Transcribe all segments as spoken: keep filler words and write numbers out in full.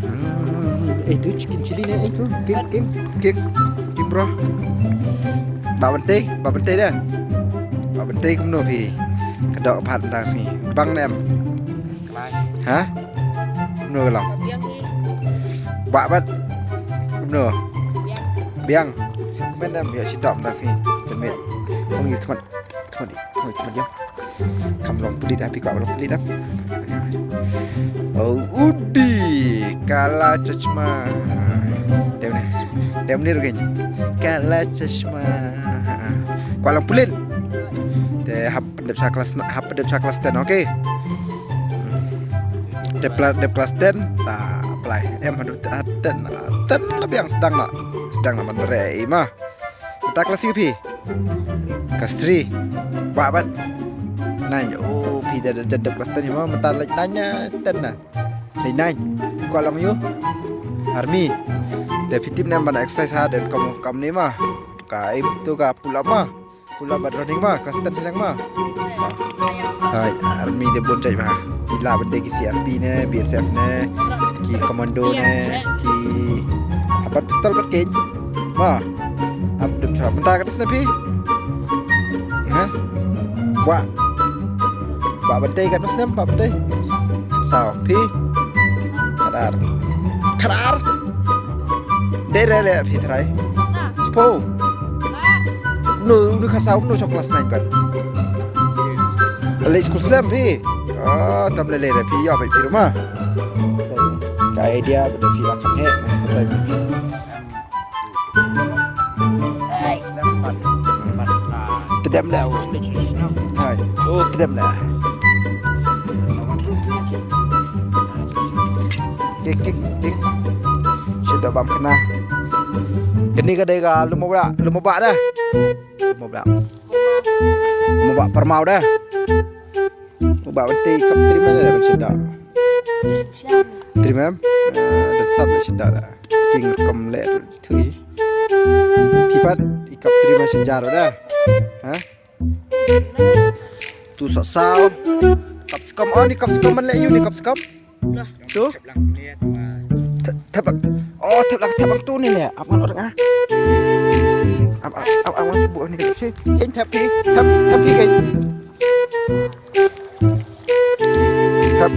Hmm, eh, tu chicken chili ne, eh, tu. Kim, kim, kim. Kim, bro. Ba Bantei, Ba Bantei dah. Ba Bantei kumno phi? Ka dok pat tang sngi. Bang ne em? Ha? Kumno ka long? Ba bat. Kumno? Biang. Kmen em, ïa shi dok tang sngi. Kmen. Kong ïa kmen. Khmat, khmat, khmat ïa. Kam long pulit, ah, phi kwah long pulit, ah. Oh, udi, kala chashma. Dem ne. Dem ne ruh keiñ. Kala chashma. Kwah long pulit. Te hap dep sha klas, hap dep sha klas ten, okay. Dep klas, dep klas ten sa apply. Em haduh ten, ten la biang sdang noh. Sdang noh ban bret ïa i ma. Mynta klas ïa phi? Klas three. Ba bat. Nine. Oh, phi da da dep klas ten ïa ma, mynta leit nine, eh, ten na. Leit nine. Kwah long ïa u army. Te phi tip ne em ban exercise hard and kam kam ni ma. Ka im tu ka pull up ma. Pull up bad running ma, klas ten shaleng ma. Hai, army de bun jait ma. Ki la bynta ki C R P ne, B S F ne, ki commando ne, ki hapan pistol bad keiñ. Ma. Ap dum sa mynta ka dus ne phi. Ha? Ba. Ba Bantei ka dus ne, Ba Bantei. Saw phi. Khadar. Khadar. Dei re le phi trai. Spo. No, no kha saw no chok klas nine ban. Le skul slem phi. Ah, tam le le re phi ya phi phi ma. Ka idea ba phi la kham he. Tdem le. Hai. Oh, tdem le. Kik, kik, kik. Shu da bam kena. Kini ka dei ka lumo bra, lumo ba dah. Lumo bra. Lumo ba permau dah. Lumo ba benti kap terima dah, ban shu da. Terima em? Ah, da sap da shu da dah. King rukom le tu. Phi pat, i kap tri ma sha jar dah. Ha? Tu sa saw. Kap skam, oh, ni kap skam man le yu ni kap skam. Tu? Thep, thep lak. Oh, thep lak, thep lak tu ni le. Ap ngan orang ah. Ap, ap, ap, ap, ap, bu ni si. Ken thep ni, thep, thep ni ken. Thep.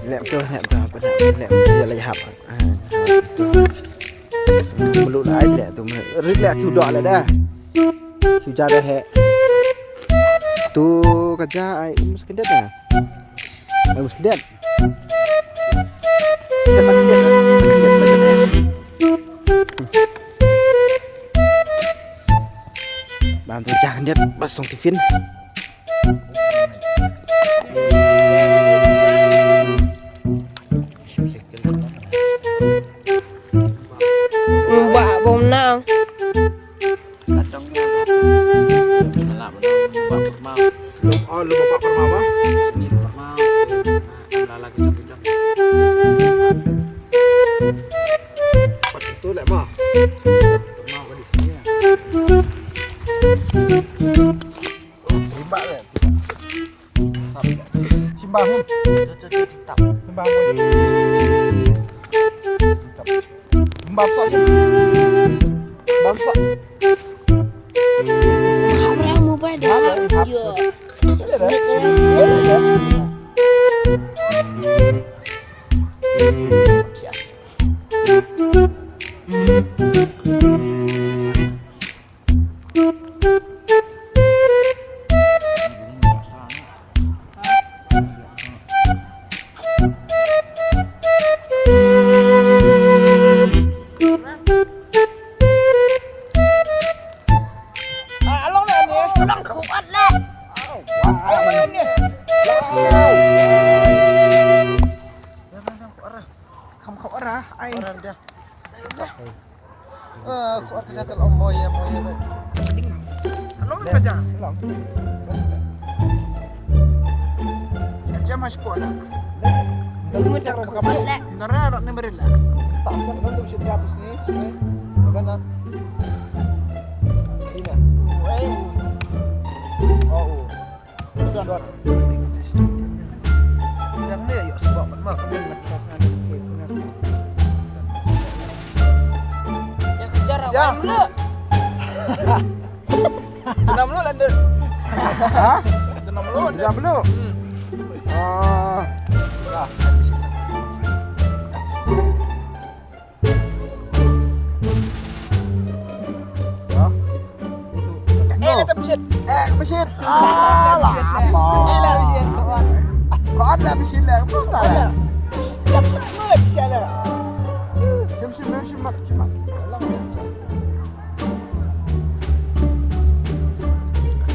Lem tu, lem tu, aku nak lem tu, dia lagi hap. Ah, tu. Melu lah, ai, lem tu. Rit lem tu dah lah dah. Tu jar dah, he. Tu kerja, ai, mus kendet dah. Ai, mus kendet. Kendet, kendet, kendet, kendet. Bam tu jah kendet, bas song tiffin. Mbak bom nang. Kadang malah mbak mau. Oh, lu bapak permau, Bang? Ini bapak mau. Nah, lala kejang-kejang. Pat tu lek, Bang. Permau di sini ya. Simbang le. Simbang. Simbang. Simbang. Simbang. Simbang. Hamra mobile dah. Yo. Kham kham ara ai. Eh, ko ar ka jatal om moye moye be. Long ka ja. Long. Ka ja mas ko na. Nara rak ne merila. Tak sa nang tu sit jatuh sini, sini. Bukan na. Ina. Oh. Sure. Yang ni ya sebab mat mak. Ya kejar. Ya. Awak mula. Tenang mulu lah, Dek. Ha? Tenang mulu, Dek. Tenang mulu. Hmm. Ah. Dah. Ya. Eh, lah, tak pesit. Eh, pesit. Ah, lah, apa? Eh, lah, pesit. Kawan. Kawan lah, pesit lah. Apa tak lah? Siap, siap, siap, siap lah. Siap, siap, siap, siap, siap.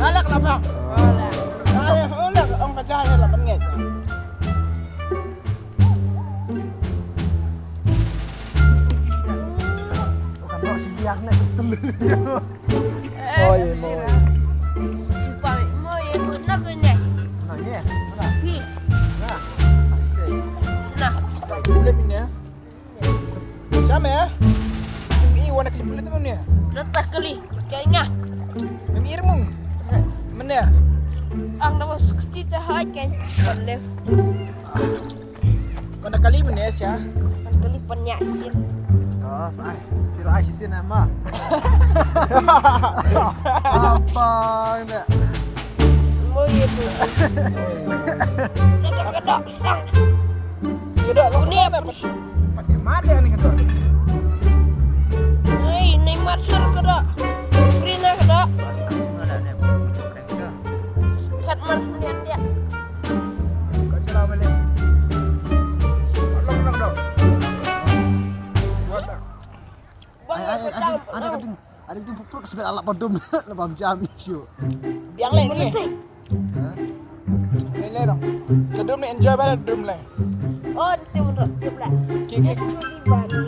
Alah, kenapa? Alah, alah, ong ka jaya lah, pengek. Bukan kok siliak nek telur. Oh, iya, mau. Sumpah, mau ya, mau nak kena. Nah, iya. Mana? Ni. Nah. Pasti. Nah. Kulit ini ya. Sama ya? Ih, warna kulit tu mana? Letak kali. Kayaknya. Mami irmung. Mana? Ang nama seperti cahaya kan. Left. Warna kali mana ya, Sia? Warna kali penyak sih. Oh, sai. Kira ai sisi nama. Apa ni? Mau ya tu. Letak kena sang. Udah, lo ni apa? Pakai mata ni kata. Hei, ni matsur kata. Free na kata. Kat mar kemudian dia. Kau celah balik. Tolong nak dong. Buat tak? Ai, ai, ai, ada, ada keding, ada keding pupuk sebab alap padum lah bam jam isu. Biang leh ni. Ha? Leh, leh dong. Sedum ni enjoy balik dum leh. Oh, nanti menurut dia pula. Okey, okey. Dia suka di bani.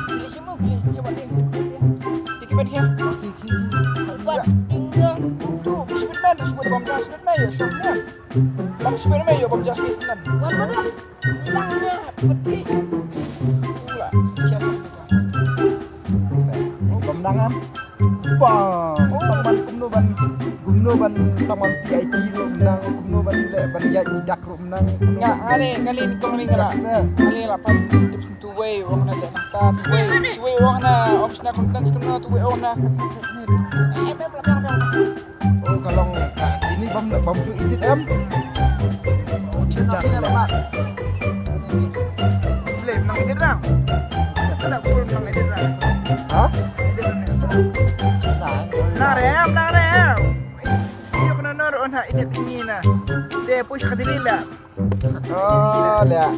Boleh semua, boleh. Dia buat ni. Okey, okey, okey. Okey, okey, okey. Buat dia. Tu, Spiderman tu sebut bam jam Spiderman ya, Spiderman. Bam Spiderman ya, bam jam Spiderman. Buat mana? Bilangnya peti. Pula. Siapa? Oh, bam nang am. Bang, oh, bang ban kumno ban, kumno ban tang ban V I P ruh nang, kumno ban leh ban ïaid dak ruh nang. Nga, nga ne, nga ne kong ni nga la. Nga ne la pan tip tu wei wong na leh nang ta, tu wei, tu wei wong na office na content kumno, tu wei wong na. Eh, eh, eh, eh, eh, eh. Oh, ka long, ah, ini bam, bam ju edit em. Oh, chin chin em. Boleh menang edit lah. Kita nak full menang edit lah. Ha? Edit lah. Nang rem, nang rem. Yuk nang nor on ha edit ini na. Dia push ke diri lah. Oh, leh.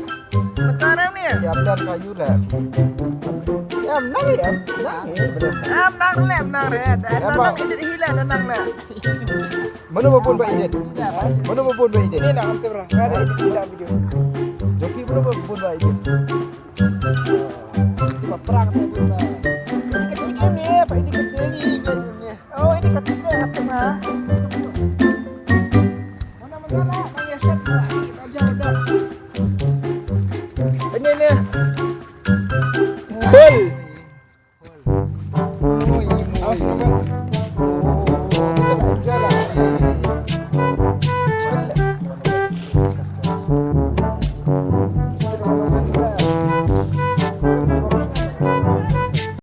Mata rem ni. Ya, benar kayu leh. Ya, menang ya. Menang ya, benar. Ah, menang leh, menang leh. Dah, ya, dah, bang. Nang edit hilang, dah nang leh. Mano ba bun ba edit? Mano ba bun ba edit? Ni nak, nanti berang. Ada edit hilang video. Joki mano ba bun ba edit? Tiba perang saya bun ba.